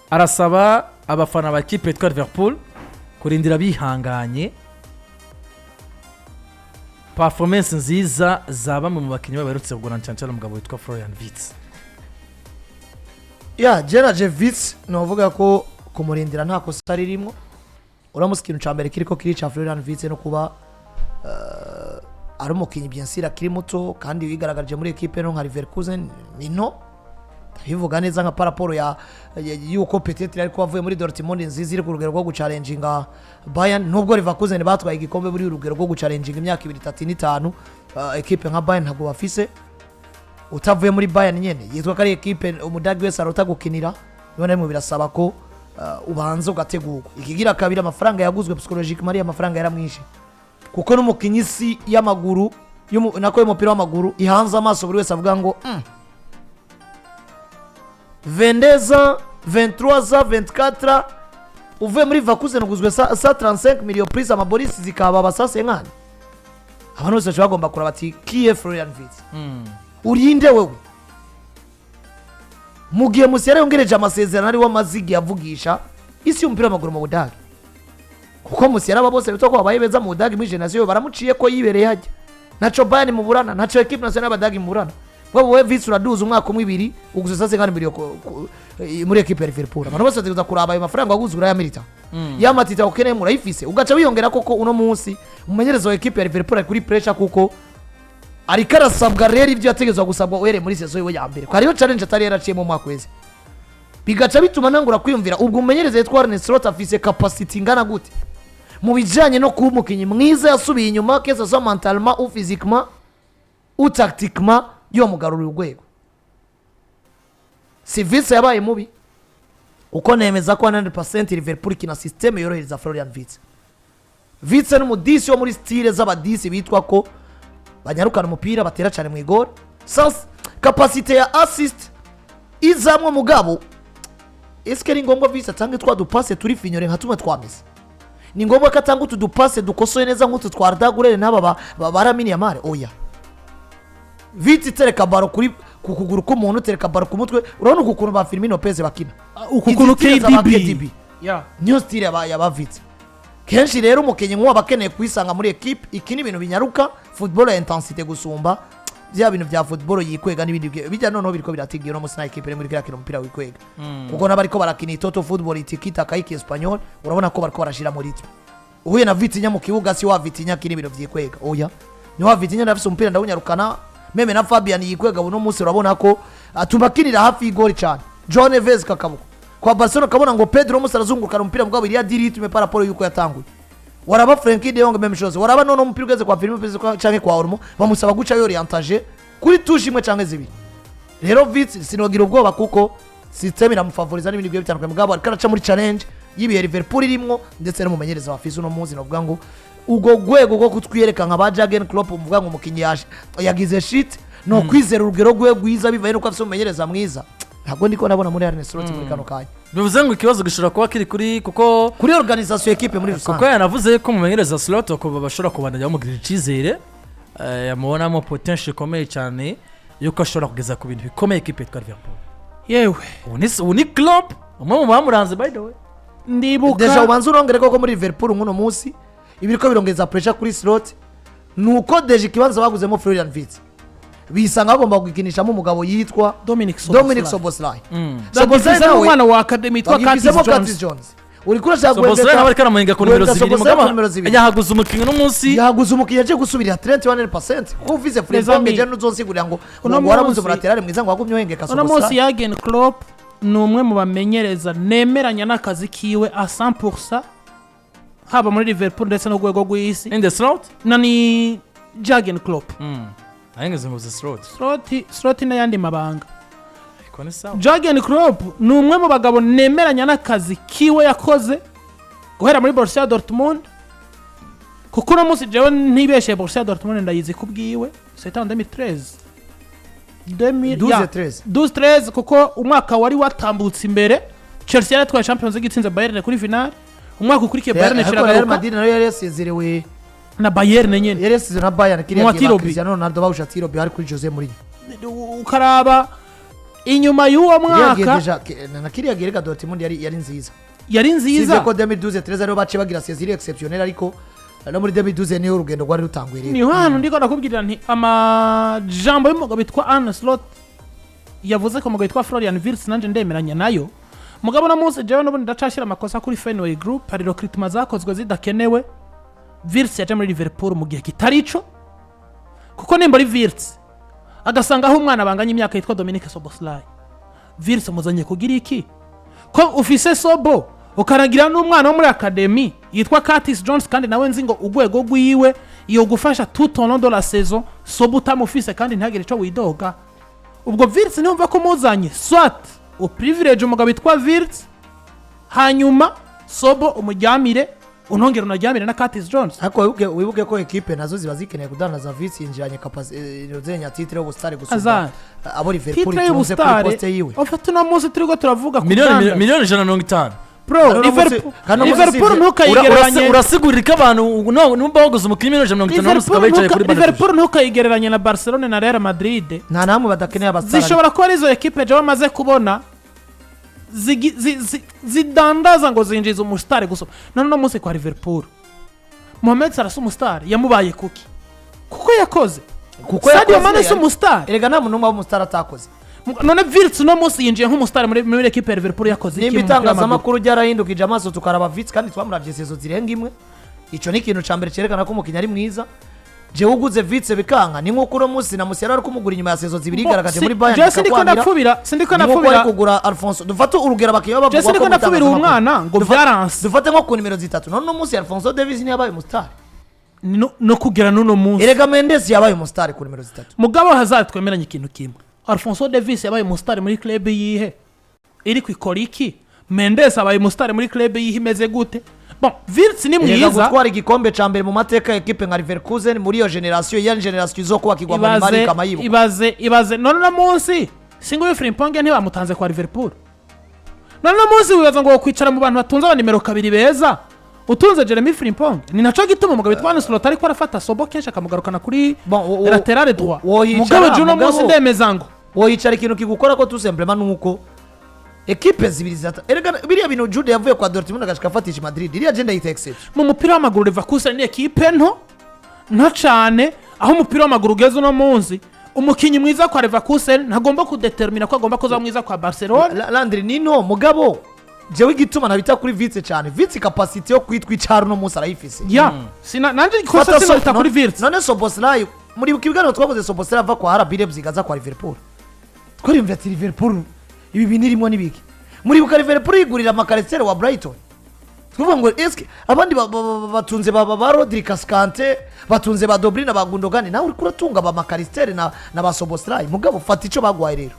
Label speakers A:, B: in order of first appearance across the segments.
A: Arasaba abafana ba kipe yitwa Liverpool kurindira bihanganye performance nziza za bamwe mu bakinnyi baherutse kugura, cyane cyane umugabo witwa Florian Wirtz.
B: Ya, Gerard Wirtz novuga ko kumurindira nta kosa ririmo. Uramutse ikintu cya mbere kiriko kirica Florian Wirtz no kuba ari umukinnyi, bien sûr, akiri muto kandi wigaragaje muri ekipe no nka Leverkusen ni nto, ndabivuga neza nka par rapport ya yuko peut-être ariko avuye muri Dortmund nziza iri ku rugero rwo guchallenginga Bayern, nubwo Leverkusen batwaye igikombe buri urugero rwo guchallenginga imyaka ibiri, itatu n'itanu, ekipe nka Bayern ntabwo bafise. Utavuye muri Bayern nyene yitwa ko ari ekipe umudagi wese arota gukinira, niba na rimwe birasaba ko ubanza ugategurwa. Ikigira kabiri, amafaranga yaguzwe, psychologiquement ariya amafaranga yaramwishe, kuko n'umukinyi isi y'amaguru nako y'umupira w'amaguru ihanze amaso, buri wese avuga ngo 22, 23, 24, uvuye muri Leverkusen uguzwe 135 millions plus ama bonus zikaba basase nkani. Abantu bose bashobora bagomba kuraba ati: "Qui est Florian Wirtz? Urinde wewe?" Mu gihe Musiala yongereje amasezerano, ariwo amazigi yavugisha isi y'umupira w'amaguru mu Budage, kuko Musiala aba bose bitwa ko babaye beza mu Budage muri génération baramuciye ko yibereye hajya, ntaco Bayern muburana, ntaco équipe nationale y'Abadage muburana. Wowe Wirtz uraduza umwaka umwe, ibiri, uguze 150 millions muri équipe ya Liverpool. Abantu bose bategereza kuraba ayo mafaranga waguze, urayamerita? Ya matita ukeneye murayifise? Ugaca wiyongera koko uno munsi umumenyereza wa équipe ya Liverpool ari kuri pressure, kuko ariko arasabwa rero ibyo yategerezwa gusabwa uhereye muri saison yiwe ya mbere, ko hariyo challenge atari yaraciyemo mu mwaka weze, bigaca bituma ntangura kwiyumvira ubwo umumenyereza yitwa Arne Slot afise capacity ingana gute mu bijanye no kuba umukinnyi mwiza yasubiye inyuma, que ce soit mentalement ou physiquement ou tactiquement, yomugarurira urwego. Si Wirtz yabaye mubi, kuko nemeza ko 100% Liverpool ikina système yorohereza Florian Wirtz. Wirtz ni umudisi wo muri style z'abadisi bitwa ko banyarukana umupira, batera cyane mu igori, sans capacité ya assist izamwe. Mugabo eske ni ngombwa Wirtz atange twa dupase turi fignolé nka tumwe twa Messi? Ni ngombwa ko atanga utu dupase dukosoye neza nk'utu twa Arda Güler n'aba ba Lamine Yamal? Oya. Wirtz itereka ballon kuri ku kuguru k'umuntu, utereka ballon ku mutwe. Urabona uku kuntu ba Firmino Lopez bakina,
C: uku
B: izi
C: kuntu
B: style za ba
C: KDB.
B: KDB. Niyo style yaba Wirtz. Kenshi rero umukinnyi nk'uwo aba akeneye kwisanga muri ekipe ikina ibintu binyaruka, football ya intensité, gusumba bya bintu bya football yikwega n'ibindi bijya. Noneho biriko biratigira uno munsi nta ekipe iri muri kirakina umupira wikwega, kuko n'abariko barakina itoto football, tiki-taka y'iki espagnol, urabona ko bariko barashira muri rythme. Uhuye na Vitinha mu kibuga, si wa Vitinha akina ibintu vyikwega, oya, ni wa Vitinha ndafise umupira ndawunyarukana. Même na Fabian yikwega uno munsi, urabona ko atuma akinira hafi y'igori cyane. John Neves kakabuko kwa Barcelona, ukabona ngo Pedro musa arazungurukana umupira, mugabo iriya di rythme par rapport yuko yatanguye. Waraba Frenkie de Jong, même chose. Waraba none umupira ugeze kwa Firmino Lopez canke kwa Olmo, bamusaba guca yorientaje kuri touche imwe canke zibiri. Rero Wirtz sinogira ubwoba, kuko system iramufavoriza n'ibindi bigiye bitandukanye, mugabo ariko araca muri challenge y'ibihe Liverpool irimwo, ndetse n'umumenyereza wa Fisa uno munsi. Novuga ngo ubwo rwego rwo kutwiyereka nka ba Jurgen Klopp, muvuga ngo umukinnyi yaje yagize shit, no kwizera urugero rwe rwiza bivaye nuko afise umumenyereza mwiza, ntabwo ndiko ndabona muri Arne Slot muri kano kanya.
A: Bivuze ngo ikibazo gishobora kuba kiri kuri kuko
B: kuri organisation équipe muri
A: kuko
B: rusange.
A: Yanavuze ko umumenyereza Slot ko bashobora kubandanya bamugirira icyizere, yamubonamo potential ikomeye cyane yuko ashobora kugeza ku bintu bikomeye ekipe yitwa Liverpool.
C: Yewe.
A: Ubu ni Klopp, umwe mu bamuranze, by the way.
C: Ndibuka.
B: Déjà ubanza urongere koko muri Liverpool nk'uno munsi ibiriko birongeza pressure kuri Slot nuko déjà ikibanza baguzemo Florian Wirtz bisanga bagomba gukinishamo umugabo yitwa
C: Dominic
B: Dominic
C: Szoboszlai.
B: Szoboszlai.
C: Szoboszlai
B: Szoboszlai nawe
C: umwana wa academy yitwa Curtis
B: bagifisemo
C: Jones.
B: Curtis Jones, uriko urashaka
A: Szoboszlai nawe ariko aramuhinga ku nimero
B: guheka
A: 2.
B: Szoboszlai ku
A: Mugabo
B: nimero 2.
A: yahaguze umukinnyi uno munsi.
B: Yaguze umukinnyi aje gusubirira Trent 100%, kuko ufise Frimpong
C: amis,
B: je ntuzonsigurira ngo
C: uno
B: ngo warabuze
C: munsi-
B: umu latéral mwiza ngo wagumye uhengeka
C: uno munsi
B: Szoboszlai.
C: Jurgen Klopp ni umwe mu bamenyereza nemeranya n'akazi kiwe a 100%, haba muri Liverpool ndetse no ku rwego rw'isi.
A: In the Slot.
C: Na ni Jurgen Klopp.
A: Ahengeze ngo Slot.
C: Slot n'ayandi mabanga.
A: Ariko ni sawa.
C: Jurgen Klopp ni umwe mu bagabo nemeranya n'akazi kiwe yakoze guhera muri Borussia Dortmund, kuko uno munsi jewe ntibeshe, Borussia Dortmund ndayizi ku bwiwe. C'était en 2013. 2000
B: 12,
C: ya,
B: 13.
C: 12, 13, kuko umwaka wari watambutse imbere Chelsea yaratwaye Champions League, itsinze Bayern kuri finale. Umwaka ukurikiye Bayern
B: Ariko Real
C: iragaruka.
B: Madrid nayo yari yasezerewe
C: Na Bayern nyene.
B: Yari yasize na Bayern kiriya
C: Mu
B: gihe ba
C: Atirobi.
B: Cristiano Ronaldo bawusha tirobi hari kuri Jose Mourinho.
C: Ukaraba Inyuma y'uwo
B: Kiriya gihe
C: mwaka
B: déjà, na kiriya gihe reka Dortmund yari nziza.
C: Yari nziza.
B: Sivyo ko 2012 13 ariho baciye bagira saison exceptionnelle, ariko no muri 2012 niho urugendo rwari rutanguye rero.
C: Niho hantu ndiko ndakubwira nti amajambo y'umugabo witwa Arne Slot yavuze ko umugabo witwa Florian Wirtz, nanjye ndemeranya nayo. Mugabo no munsi jewe n'ubundi ndacashira amakosa kuri Fenway Group. Hari recruitment zakozwe zidakenewe. Wirtz yaje muri Liverpool mu gihe kitari ico, kuko nimba ari Wirtz agasanga aho umwana banganya imyaka yitwa Dominic Szoboszlai, Wirtz muzanye kugira iki ko ufise Sobo, ukanagira n'umwana wo muri academy yitwa Curtis Jones, kandi nawe nzi ngo urwego rwiwe iyo gufasha tout au long de la saison, Sobo utamufise kandi ntihagire ico widoga. Ubwo Wirtz niwumva ko umuzanye, soit uprivilege umugabo witwa Wirtz, hanyuma Sobo umuryamire, unongere unaryamire na Curtis Jones.
B: Ariko wibuke ko ekipe nazo ziba zikeneye kudandaza. Wirtz yinjiranye capacité nya titre y'ubusitari gusumba
C: Azar.
B: abo Liverpool
C: Titre
B: itunze kuri
C: y'ubusitari
B: poste yiwe.
C: Ufite uno munsi turiko turavuga
A: Miliyoni
C: kudandaza.
A: 150 miliyoni.
C: Bro,
B: Kandi uno munsi-
C: Liverpool,
B: kandi uno munsi
C: Liverpool
B: sivyo.
C: ntukayigereranye.
A: Urasigurira ko abantu numva baguze umukinnyi 150 miliyoni,
C: Liverpool
A: ukaba yicaye kuri banki.
C: Liverpool ntukayigereranye na Barcelone na Real Madrid.
B: Nta namwe badakeneye abasitari.
C: Zishobora kuba arizo ekipe jewe amaze kubona zidandaza ngo zinjiza umusitari gusa. None uno munsi kwa Liverpool, Mohamed Salah si umusitari? Yamubaye kuki? Kuko yakoze.
B: Kuko
C: Sadio
B: yakoze,
C: Mane si umusitari?
B: Erega nta muntu n'umwe w'umusitari atakoze.
C: None Wirtz uno munsi yinjiye nk'umusitari muri ekipe ya Liverpool, yakoze iki
B: Nimba
C: mu mupira w'amaguru?
B: itangazamakuru ryarahindukije amaso tukaraba Wirtz, kandi twamuravye saison zirenga imwe, ico ni ikintu ca mbere cerekana ko umukinnyi ari mwiza. Jewe uguze Wirtz bikanka, ni nk'uko uno munsi na Musiala ari kumugura inyuma ya saison 2 igaragaje muri Bayern
C: Jewe sindiko
B: bikakwamira.
C: ndapfubira, sindiko
B: Ni nk'uko
C: ndapfubira.
B: ari kugura Alfonso, dufate urugero abakinnyi baba
C: Jewe
B: bavugwa
C: sindiko
B: ko mu
C: ndapfubira uwo
B: itangazamakuru.
C: mwana ngo byaranse.
B: Dufate nko ku nimero 3, none uno munsi Alphonso Davies ntiyabaye umusitari?
C: No kugera n'uno munsi.
B: Erega Mendes yabaye umusitari ku nimero 3.
C: Mugabo Hazard, twemeranye ikintu kimwe: Alphonso Davies yabaye umusitari muri club yihe iri ku ikoriki? Mendes abaye umusitari muri club yihe imeze gute? Bon, Wirtz ni
B: Erega
C: mwiza.
B: gutwara igikombe ca mbere mu mateka ya ekipe nka Leverkusen muri iyo generation, ya generation izokubakirwa muri
C: Ibaze,
B: Mari Kamayibo.
C: ibaze, ibaze none uno munsi singo uyu Frimpong ntibamutanze kwa Liverpool. None uno munsi wibaza ngo wokwicara mu bantu batunze aba nimero 2 beza utunze Jeremy Frimpong? Ni naco gituma umugabo witwa Arne Slot ariko arafata Sobo kenshi akamugarukana kuri
B: Bon,
C: latéral droit.
B: Woyicara,
C: Mugabo je uno munsi ndemeza ngo
B: woyicara, ikintu kigukora ko tout simplement nuko ekipe zibiri zata. Erega biriya bintu Jude yavuye kwa Dortmund agashika afatisha Madrid, iriya agenda yita exception.
C: Mu mupira w'amaguru, Leverkusen ni ekipe nto nto cyane. Aho umupira w'amaguru ugeze uno munsi, umukinnyi mwiza kwa Leverkusen ntagomba kudetermina ko agomba kuba mwiza kwa Barcelona.
B: Landry, ni no mugabo jewe igituma nabita kuri Wirtz cyane, Wirtz capacité yo kwitwa icaro uno munsi arayifise.
C: Ya, sina nanje ikosa
B: Fata
C: sinarita kuri Wirtz.
B: None Szoboszlai, muri ibiganiro twakoze, Szoboszlai ava kwa RB Leipzig aza kwa Liverpool, twariyumvira ati Liverpool ibi bintu irimo n'ibiki? Muribuka Liverpool yigurira Mac Allister wa Brighton, twavuga ngo eske abandi batunze ba Rodri, Cascante, batunze ba De Bruyne, ba Gundogan, nawe uriko uratunga ba Mac Allister na ba Szoboszlai. Mugabo fata ico bagwaye rero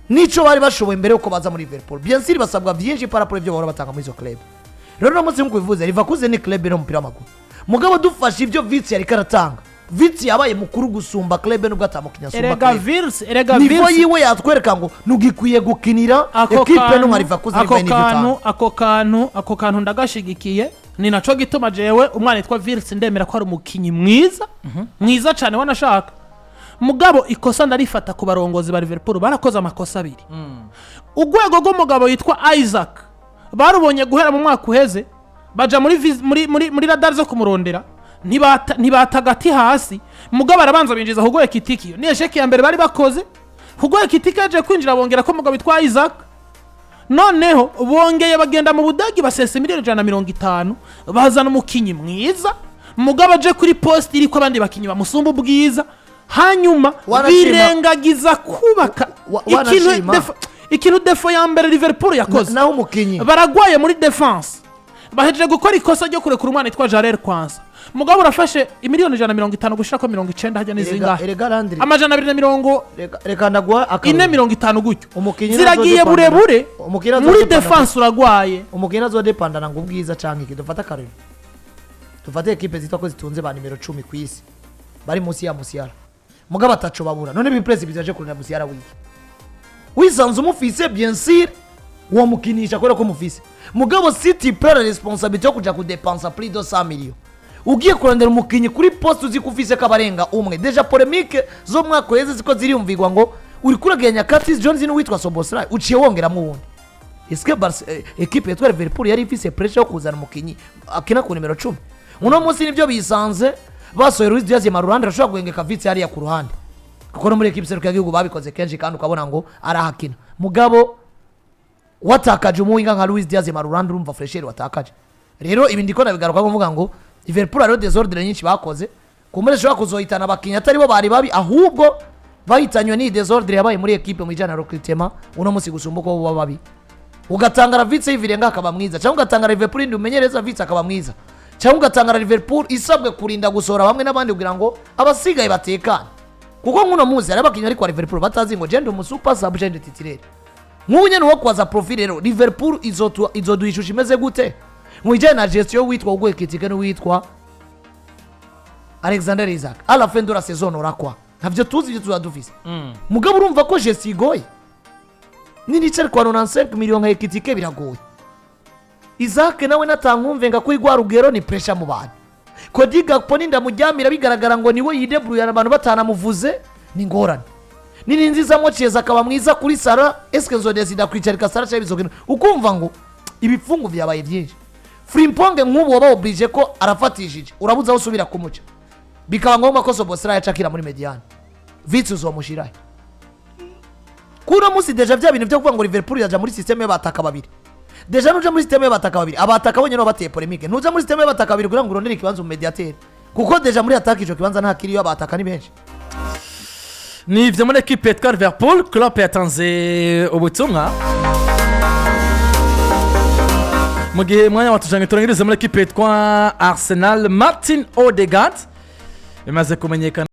B: nico bari bashoboye mbere yuko baza muri Liverpool. Bien sûr basabwa byinshi par rapport ibyo bahora batanga muri izo club. Rero uno munsi nk'uko bivuze, Leverkusen ni club iri mu mupira w'amaguru. Mugabo dufashe ibyo Wirtz yariko aratanga, Wirtz yabaye mukuru gusumba club nubwo atamukinya asumba
C: Erega
B: club.
C: Wirtz, erega
B: Niveau
C: Wirtz
B: yiwe yatwereka ngo ntugikwiye gukinira
C: ako
B: ekipe no
C: kantu
B: nka Leverkusen
C: ako
B: ivaye n'ivyo
C: kantu
B: itanga.
C: Ako kantu ndagashigikiye. Ni naco gituma jewe umwana yitwa Wirtz ndemera ko ari umukinyi mwiza, mwiza cyane wanashaka. Mugabo ikosa ndarifata ku barongozi ba Liverpool, barakoze amakosa abiri. Urwego rw'umugabo yitwa Isak barubonye guhera mu mwaka uheze, baja muri muri radar zo kumurondera, ntibata agati hasi. Mugabo arabanza binjiza Hugo Ekitike, ni échec ya mbere bari bakoze. Hugo Ekitike yaje kwinjira, bongera ko umugabo witwa Isak. Noneho bongeye bagenda mu Budagi, basesa miliyoni 150, bazana umukinyi mwiza, mugabo aje kuri poste iriko abandi bakinyi bamusumba ubwiza. Hanyuma birengagiza kubaka ikintu.
B: Wanashima.
C: Ikintu défaut ya mbere Liverpool yakoze,
B: Naho umukinyi
C: baragwaye muri défense. Bahejeje gukora ikosa ryo kurekura umwana yitwa Jarell Quansah. Mugabo urafashe imiliyoni 150 gushirako 90 hajya n'izindi
B: Erega Landry,
C: 240
B: reka ndaguha akarorero.
C: 50 gutyo
B: Umukinyi
C: ziragiye burebure.
B: Umukinyi
C: Muri défense uragwaye.
B: Umukinyi azodepandana ngo ubwiza canke iki. Dufate akarorero, dufate ekipe zitwa ko zitunze ba nimero 10 ku isi bari munsi ya Musiala, mugabo ataco babura. None bipresi bizaje kurunda Musiala wiki wisanze umufise, bien sûr womukinisha kubera ko umufise. Mugabo City prend la responsabilité yo kuja kudepensa plus de 100 millions ugiye kurondera umukinyi kuri poste uzi ko ufise kabarenga umwe. Déjà polémique zo mwaka uheze ziko ziriyumvirwa ngo Uri kuraganya Curtis Jones n'uwitwa Szoboszlai, uciye wongeramo uwundi. Eske ekipe yitwa Liverpool yari ifise pressure yo kuzana umukinyi akina ku nimero 10? Uno munsi nibyo bisanze basohoye Luis Diaz mu ruhande, arashobora guhengeka Wirtz hariya ku ruhande, kuko no muri ekipe serukiragihugu babikoze kenshi kandi ukabona ngo arahakina. Mugabo watakaje umuwinga nka Luis Diaz mu ruhande, urumva fraîcheur watakaje. Rero ibi ndiko nabigaruka kuvuga ngo Liverpool hariho désordre nyinshi bakoze, kumbure ishobora kuzohitana abakinnyi atari bo bari babi, ahubwo bahitanywe n'iyi désordre yabaye muri ekipe mu ijana na recrutement uno munsi gusumba uko bo babi. Ugatanga Wirtz yivirenga akaba mwiza, cyangwa ugatanga Liverpool indi umenyereza Wirtz akaba mwiza, cyangwa ugatanga Liverpool isabwe kurinda gusohora bamwe n'abandi kugira ngo abasigaye batekane, kuko nk'uno munsi hari abakinnyi bari kwa Liverpool batazi ngo genda umu super sub, genda titulaire. Nk'ubu nyene uwo kwaza profil. Rero Liverpool izoduha ishusho imeze gute mu bijyanye na gestion witwa Hugo Ekitike n'uwitwa Alexander Isak à la fin de la saison? Orakwa ntabyo tuzi ibyo tuba dufise. Mugabo urumva ko gestion igoye, ninicara kwa 95 million nka Ekitike biragoye. Isak nawe natankumve nga kuri rwa rugero, ni pressure mu bantu. Cody Gakpo nindamuryamira bigaragara ngo niwe yideburuyana, abantu batanamuvuze, ni ingorane. Nini nzizamo Chiesa akaba mwiza kuri Salah, eske nzodesida kwicarika Salah cyangwa bizogenda? Ukumva ngo ibipfungu byabaye byinshi. Frimpong nk'ubu waba obligé ko arafatishije, urabuze aho usubira kumuca, bikaba ngombwa ko Szoboszlai yacakira muri médiane. Wirtz uzomushirahe? Kuno munsi déjà bya bintu byo kuvuga ngo Liverpool yaja muri système y'abataka babiri, déjà nuja muri système y'abataka babiri, abataka bonyene baba bateye polémique. Ntuja muri système y'abataka babiri kugira ngo urondere ikibanza mu médiateur, kuko déjà muri attaque ico kibanza nta kiriyo, abataka ni benshi.
A: Ni ibyo muri ekipe yitwa Liverpool. Klopp yatanze ubutumwa mu gihe umwanya watujanye turangirize muri ekipe yitwa Arsenal. Martin Odegaard bimaze kumenyekana.